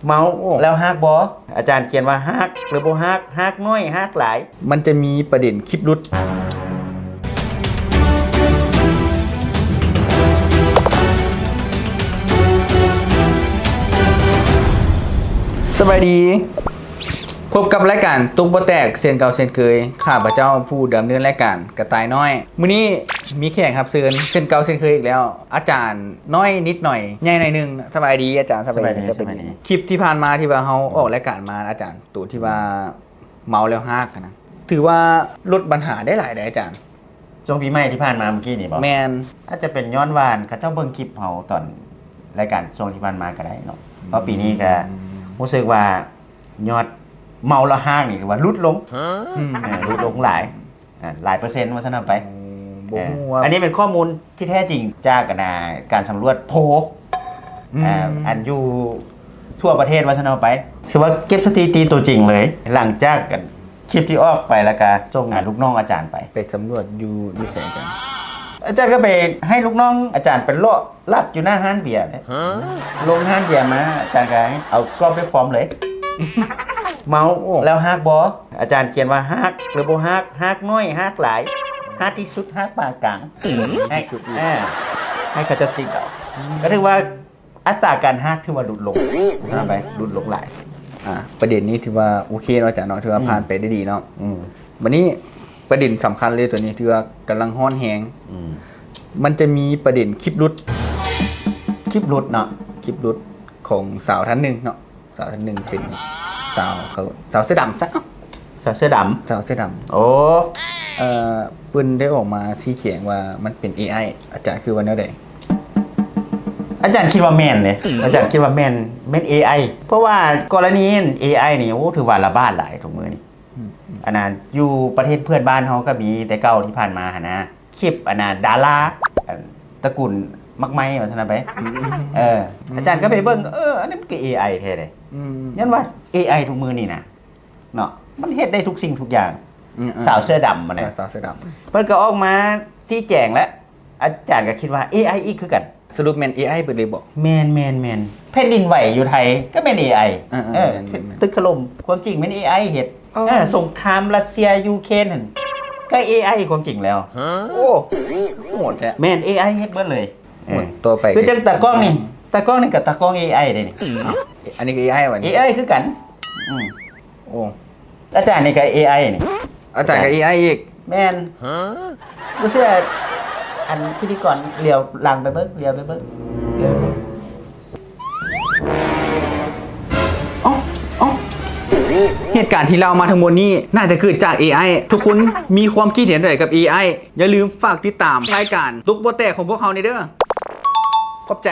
ເມົາແລ້ວຮາກບໍ່? ອາຈານຂຽນວ່າຮາກ ຫຼື ບໍ່ຮາກ, ຮາກໜ້ອຍ, ຮາກຫຼາຍ. ມັນຈະມີປະເດັນຄລິບຫຼຸດ. ສະບາຍດີ, ພົບກັບລາຍການຕົກບໍ່ແຕກເຊັ່ນເກົ່າເຊັ່ນເຄີຍ. ຂ້າພະເຈົ້າຜູ້ດຳເນີນລາຍການ ກະຕ່າຍນ້ອຍ. ມື້ນີ້ມີແຂກຮັບເຊີນເຊັ່ນເກົ່າເຊັ່ນເຄີຍອີກແລ້ວ. ອາຈານນ້ອຍນິດໜ້ອຍ ໃຫຍ່ໜ້ອຍໜຶ່ງ. ສະບາຍດີອາຈານ. ສະບາຍດີ ສະບາຍດີ. ຄລິບທີ່ຜ່ານມາທີ່ວ່າເຮົາອອກລາຍການມາ ອາຈານ ໂຕທີ່ວ່າເມົາແລ້ວຮາກຫັ້ນນະ ຖືວ່າລົດບັນຫາໄດ້ຫຼາຍເດ້ອາຈານ. ຊ່ວງປີໃໝ່ທີ່ຜ່ານມາເມື່ອກີ້ນີ້ບໍ? ແມ່ນ. ອາດຈະເປັນຍ້ອນວ່າເຂົາເຈົ້າເບິ່ງຄລິບເຮົາຕອນລາຍການຊ່ວງທີ່ຜ່ານມາກໍໄດ້ເນາະ. ເພາະປີນີ້ກໍ ອືມ ຮູ້ສຶກວ່າຍອດເມົາແລ້ວຮາກນີ້ຖືວ່າຫຼຸດລົງ. ອືມ ເອີ ຫຼຸດລົງຫຼາຍ. ອ່າ ຫຼາຍເປີເຊັນວ່າຊັ້ນເອົາໄປ. ໂອ້ ບໍ່ ເອີ ຮູ້ວ່າ ອັນນີ້ເປັນຂໍ້ມູນທີ່ແທ້ຈິງຈາກ ອັນນ່າ ການສຳຫຼວດໂພ ອືມ ອ່າ ອັນຢູ່ທົ່ວປະເທດວ່າຊັ້ນເອົາໄປ. ຄືວ່າເກັບສະຖິຕິຕົວຈິງເລີຍ ຫຼັງຈາກຄລິບທີ່ອອກໄປ ແລ້ວກະສົ່ງ ອ່າ ລູກນ້ອງອາຈານໄປ. ໄປສຳຫຼວດຢູ່ ຢູ່ໃສອາຈານ? ອາຈານກໍໄປໃຫ້ລູກນ້ອງອາຈານໄປເລາະ ລັດຢູ່ໜ້າຮ້ານເບຍເດ້. ຮະ? ລົງຮ້ານເບຍມາ ອາຈານກໍໃຫ້ເອົາກ້ອງໄປຟອມເລີຍ. ເມົາແລ້ວຮາກບໍ່? ອາຈານຂຽນວ່າຮາກ ຫຼື ບໍ່ຮາກ, ຮາກໜ້ອຍ, ຮາກຫຼາຍ, ຮາກທີ່ສຸດ, ຮາກປານກາງ. ອືມ ໃຫ້ ທີ່ສຸດອີກ ອ່າ ໃຫ້ເຂົາເຈົ້າຕິກເອົາ. ອືມ ກໍຖືວ່າອັດຕາການຮາກຖືວ່າຫຼຸດລົງ. ອືມ ໄປ ຫຼຸດລົງຫຼາຍ. ອ່າ ປະເດັນນີ້ຖືວ່າໂອເຄເນາະອາຈານເນາະ, ຖືວ່າ ອືມ ຜ່ານໄປໄດ້ດີເນາະ. ອືມ ບັດນີ້ປະເດັນສຳຄັນເລີຍ ໂຕນີ້ຖືວ່າກຳລັງຮ້ອນແຮງ. ອືມ ມັນຈະມີປະເດັນຄລິບຫຼຸດ. ຄລິບຫຼຸດເນາະ. ຄລິບຫຼຸດຂອງສາວທ່ານໜຶ່ງເນາະ. ສາວທ່ານໜຶ່ງເປັນສາວ ເຂົາ ສາວເສື້ອດຳຊະ. ສາວເສື້ອດຳ. ສາວເສື້ອດຳ. ໂອ້ ເອີ ເພິ່ນໄດ້ອອກມາຊີ້ແຈງວ່າມັນເປັນເອໄອ. ອາຈານຄິດວ່າແນວໃດ? ອາຈານຄິດວ່າແມ່ນເດ້. ອືມ ອາຈານຄິດວ່າແມ່ນ ແມ່ນເອໄອ. ເພາະວ່າກໍລະນີເອໄອນີ້ ໂອ້ ຖືວ່າລະບາດຫຼາຍທຸກມື້ນີ້. ອືມ ອັນນັ້ນ ຢູ່ປະເທດເພື່ອນບ້ານເຮົາກໍມີແຕ່ເກົ່າທີ່ຜ່ານມາຫັ້ນນະ ຄລິບ ອັນນ່າ ດາລາ ອັນ ຕະກູນໝາກໄມ້ວ່າຊັ້ນນະໄປ. ອືມ ເອີ ອືມ ອາຈານກໍໄປເບິ່ງ ເອີ ອັນນີ້ມັນກໍເອໄອແທ້ເດ້. ອືມ ຍ້ອນວ່າເອໄອທຸກມື້ນີ້ນະເນາະ ມັນເຮັດໄດ້ທຸກສິ່ງທຸກຢ່າງ. ອືມ ສາວເສື້ອດຳຫັ້ນນະ ສາວເສື້ອດຳ ເພິ່ນກໍອອກມາຊີ້ແຈງແລ້ວ. ອາຈານກໍຄິດວ່າເອໄອອີກຄືກັນ. ສະຫຼຸບແມ່ນເອໄອເບິດເລີຍບໍ? ແມ່ນໆໆ ແຜ່ນດິນໄຫວຢູ່ໄທກໍແມ່ນເອໄອ. ເອີໆ ເອີ ແມ່ນໆໆ ຕຶກຖະຫຼົ່ມ ຄວາມຈິງແມ່ນເອໄອເຮັດ. ອໍ ເອີ ສົງຄາມຣັດເຊຍ ຢູເຄຣນຫັ້ນ ກໍເອໄອຄວາມຈິງແລ້ວ. ໂອ້ ໂຫດແທ້. ແມ່ນ ເອໄອເຮັດເບິດເລີຍ. ໂຫດ. ເອີ ຕໍ່ໄປ ຄືຈັ່ງຕາກ້ອງນີ້ ຕາກ້ອງນີ້ກໍຕາກ້ອງເອໄອເດ້ນີ້. ເອົ້າ ອັນນີ້ກໍເອໄອຫວານີ້? ເອໄອຄືກັນ. ອືມ ໂອ້ ອາຈານນີ້ກໍເອໄອນີ້. ອາຈານກໍເອໄອອີກ? ແມ່ນ. ຮະ? ບໍ່ເຊື່ອ ອັນພິທີກອນຫຼຽວຫຼັງໄປເບິ່ງ ຫຼຽວໄປເບິ່ງ ຫຼຽວໄປເບິ່ງ. ເອົ້າ ເອົ້າ ເຫດການທີ່ເລົ່າມາທັງໝົດນີ້ ໜ້າຈະເກີດຈາກເອໄອ. ທຸກຄົນມີຄວາມຄິດເຫັນໃດກັບເອໄອ? ຢ່າລືມຝາກຕິດຕາມລາຍການຕົກບໍ່ແຕກຂອງພວກເຮົານີ້ເດີ້. ຂອບໃຈ.